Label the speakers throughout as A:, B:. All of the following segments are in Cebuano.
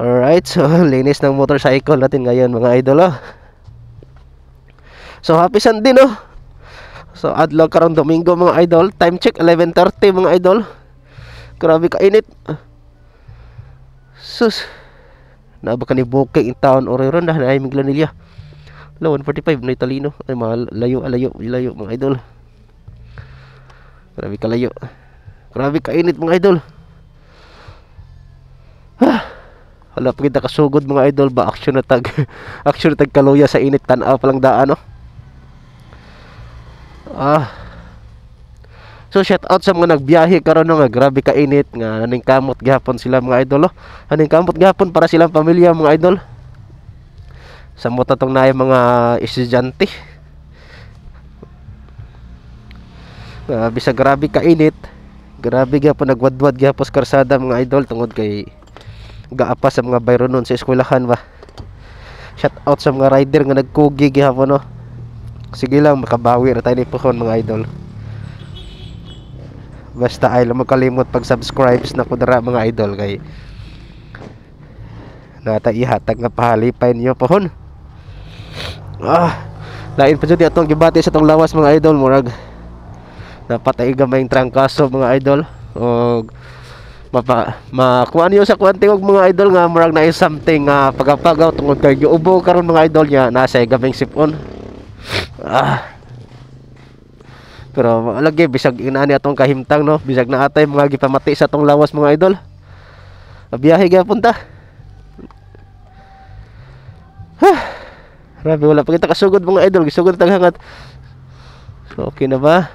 A: Alright, so linis ng motorcycle natin ngayon, mga idol, oh. So happy Sunday, no? So adlaw karong Domingo, mga idol. Time check 11:30, mga idol. Grabe kainit. Sus. Naa ba kani booking in town or ron na ay Minglanilla. La 145 na Italino. Ay, mga layo, layo, layo, mga idol. Grabe kalayo. Grabe kainit, mga idol. Ah. Wala pa kita kasugod, mga idol ba, action na tag action na tag kaluya sa init, tan-aw pa lang daan, no. Ah. So shout out sa mga nagbiyahe karon, no, nga grabe kainit nga naningkamot gihapon sila, mga idol, oh. Naningkamot gihapon para silang pamilya, mga idol. Samot na tong naay mga estudyante. Bisag grabe kainit, grabe gyapon nagwadwad gyapon sa karsada, mga idol, tungod kay gaapa sa mga bayronon sa eskwelahan ba. Shout out sa mga rider nga nagkugi gihapon, no. Sige lang, makabawi ra tayo ni puhon, mga idol. Basta ay lang magkalimot pag-subscribe na kudara, mga idol, kay nata ihatag nga pahalipay niyo pohon. Ah, lain pa jud atong gibati sa atong lawas, mga idol, murag napatay gamay trangkaso, mga idol, og mapa makuha niyo sa kuan tingog, mga idol, nga murag na something nga pagapagaw tungod kay giubo karon, mga idol, nya nasa gamay sipon. Ah. Pero lagi bisag inani atong kahimtang, no, bisag na atay mga gipamati sa atong lawas, mga idol. Biyahe gyapon ta. Ha. Grabe, wala pa kita kasugod, mga idol, gisugod tag hangat. So okay na ba?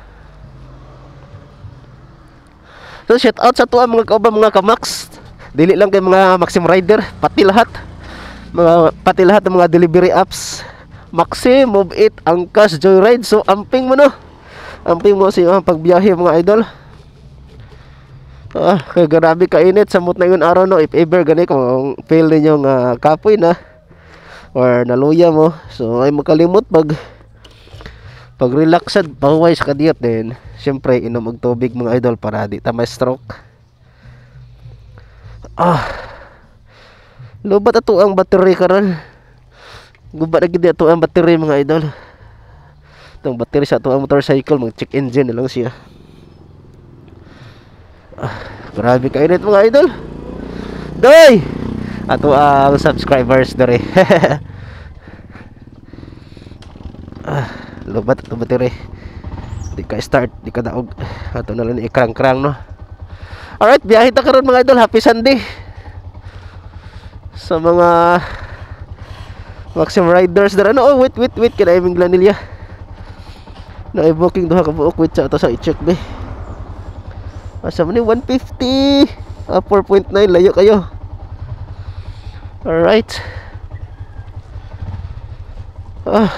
A: So shout out sa tuwa mga kauban, mga kamax. Dili lang kay mga Maxim rider, pati lahat. Mga pati lahat ng mga delivery apps. Maxim, Move It, Angkas, Joyride. So amping mo, no. Amping mo sa iyong pagbiyahe, mga idol. Ah, kay grabe kainit samot na yun araw, no. If ever gani kung feel ninyo nga kapoy na or naluya mo, so ay makalimot pag relaxad pahuway sa kadiyot din. Siyempre inom og tubig, mga idol, para di ta ma-stroke. Ah. Lobat ato ang battery karon. Guba na gid ato ang battery, mga idol. Itong battery sa ato ang motorcycle, mag check engine na lang siya. Ah, grabe kainit, mga idol. Doy! Ato ang subscribers dere. Ah, lobat ato battery. Di ka start, di ka daog. Ato na lang ikrang-krang, no. Alright, biyahe ta karon, mga idol. Happy Sunday. Sa mga Maxim riders dara, no. Oh, wait, wait, wait, kay Minglanilla. Na booking duha ka buok, wait sa ato sa i-check be. Asa man ni 150? Ah, 4.9, layo kayo. Alright. Ah.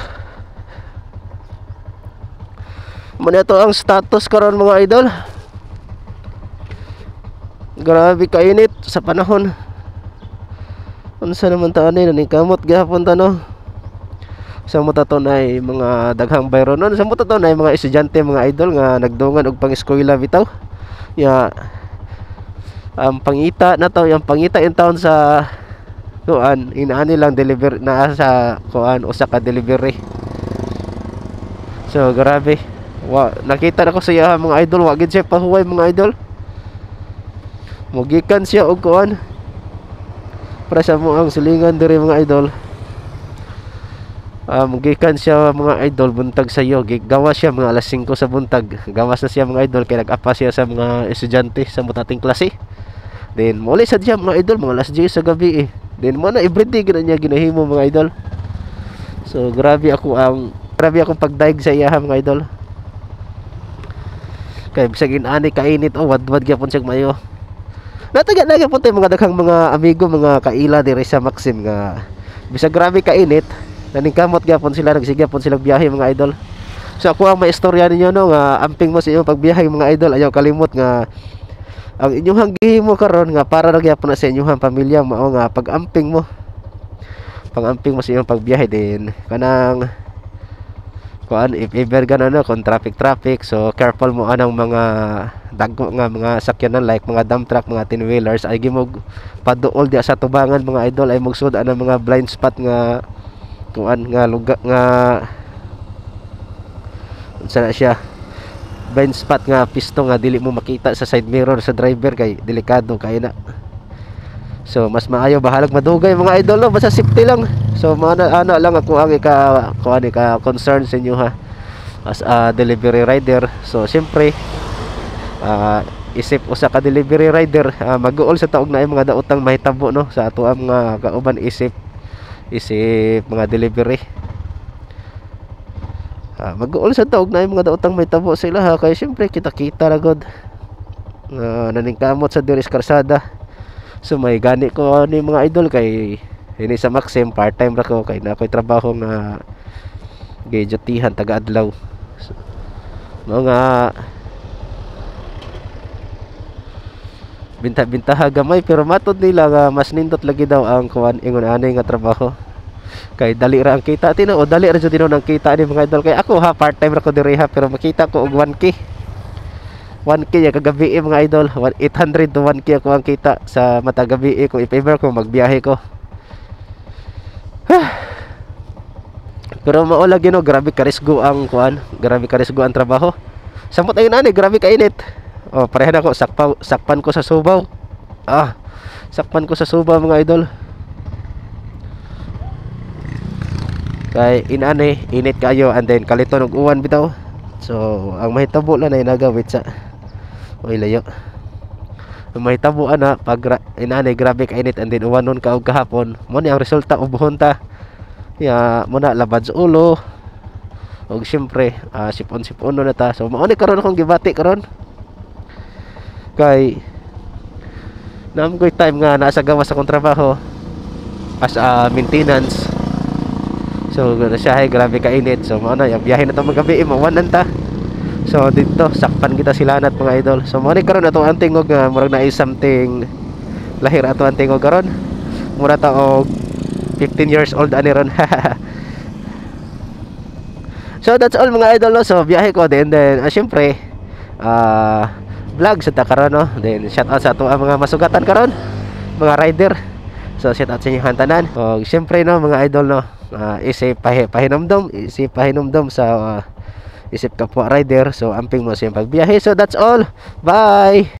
A: Muna ito ang status karon, mga idol. Grabe kainit sa panahon. Unsa naman ta ani, naningkamot gihapon ta, no. Sa mo to nay mga daghang bayronon, sa mo to nay mga estudyante, mga idol, nga nagdungan og pang-eskwela bitaw. Ya ang pangita na to, yung pangita in town sa kuan, inaani lang deliver na sa kuan, usa ka delivery. So grabe. Wa nakita na ko sa iya, mga idol, wa gid siya pahuway, mga idol. Mugikan siya og kuan. Para sa mo ang silingan diri, mga idol. Ah, mugikan siya, mga idol, buntag sayo. Gawas siya mga alas 5 sa buntag. Gawas na siya, mga idol, kay nag-apa siya sa mga estudyante sa mutating klase. Then muli sad siya, mga idol, mga alas 10 sa gabi eh. Then mo na everyday gina niya ginahimo, mga idol. So grabe akong pagdaig sa iya, mga idol. Kay bisag inani kainit, oh, wadwad gyapon siya mayo. Nataga na gyapon tay mga daghang mga amigo, mga kaila diri sa Maxim nga bisag grabe kainit, naningkamot gyapon sila, nagsigyapon sila biyahe, mga idol. So ako ang maistorya ninyo, no, nga amping mo sa inyong pagbiyahe, mga idol, ayaw kalimot nga ang inyong gihimo karon nga para ra gyapon na sa inyong pamilya, mao nga pag-amping mo. Pag-amping mo sa inyong pagbiyahe din kanang Kuan, if ever gano'n, no, kung traffic traffic, so careful mo anang mga dagko nga mga sakyanan like mga dump truck, mga 10 wheelers, ay gimog paduol diya sa tubangan, mga idol, ay magsud anang mga blind spot nga kuan nga lugar nga unsa na siya, blind spot nga pisto nga dili mo makita sa side mirror sa driver, kay delikado kay na. So mas maayo bahalag madugay, mga idol, no, basta safety lang. So mana ana lang ako ang ika kuan, ika concern sa inyo ha, as a delivery rider. So siyempre, isip usa ka delivery rider, mag-uol sa taog na mga daotang mahitabo, no, sa ato ang mga kauban isip isip mga delivery. Mag-uol sa taog na mga daotang mahitabo sila ha, kay siyempre kita-kita ra gud naningkamot sa diri sa karsada. So may gani ko ni, mga idol, kay ini sa Maxim part time ra ko, kay na ako'y trabaho nga gidutyhan taga adlaw. So, mga binta-bintaha gamay, pero matod nila nga mas nindot lagi daw ang kuan, ingon ani nga trabaho, kay dali ra ang kita. Tinuod, dali ra jud tinuod ang kita ni, mga idol, kay ako ha, part time ra ko diri ha, pero makita ko og 1K, 1K ya kagabi eh, mga idol. 800 to 1K ako ang kita sa matag gabi eh, kung if ever ko magbiyahe ko. Pero mao lagi, no, grabe karisgo ang kuan, grabe karisgo ang trabaho. Samot ayun ani, grabe kainit. Oh, pareha na ko, sakpan ko sa subaw. Ah, sakpan ko sa subaw, mga idol. Kay inani, init kayo and then kaliton og uwan bitaw. So, ang mahitabo lang ay nagawit sa. Oy, layo. Ang mahitabo ana pag inani grabe kainit and then uwanon ka og kahapon, mo ni ang resulta, ubuhon ta. Ya, mo na labad sa ulo. Og siyempre, sipon-sipon na ta. So mao ni karon akong gibati karon. Kay naam ko'y time nga nasa gawas akong trabaho as a maintenance. So gana siya ay grabe kainit. So mao na yung biyahe na to magabi, mawanan ta. So dito sakpan kita sila nat, mga idol. So mao ni karon ato ang tingog nga murag na something lahir ato ang tingog karon. Mura ta og 15 years old ani ron. So that's all, mga idol, no. So biyahe ko din, then syempre, vlog sa ta karon, no. Then shout out sa ato ang mga masugatan karon, mga rider. So shout out sa inyo tanan. Og syempre, no, mga idol, no, isip pahinumdom, isip pahinumdom sa isip kapwa rider. So amping mo sa iyong pagbiyahe. So that's all. Bye.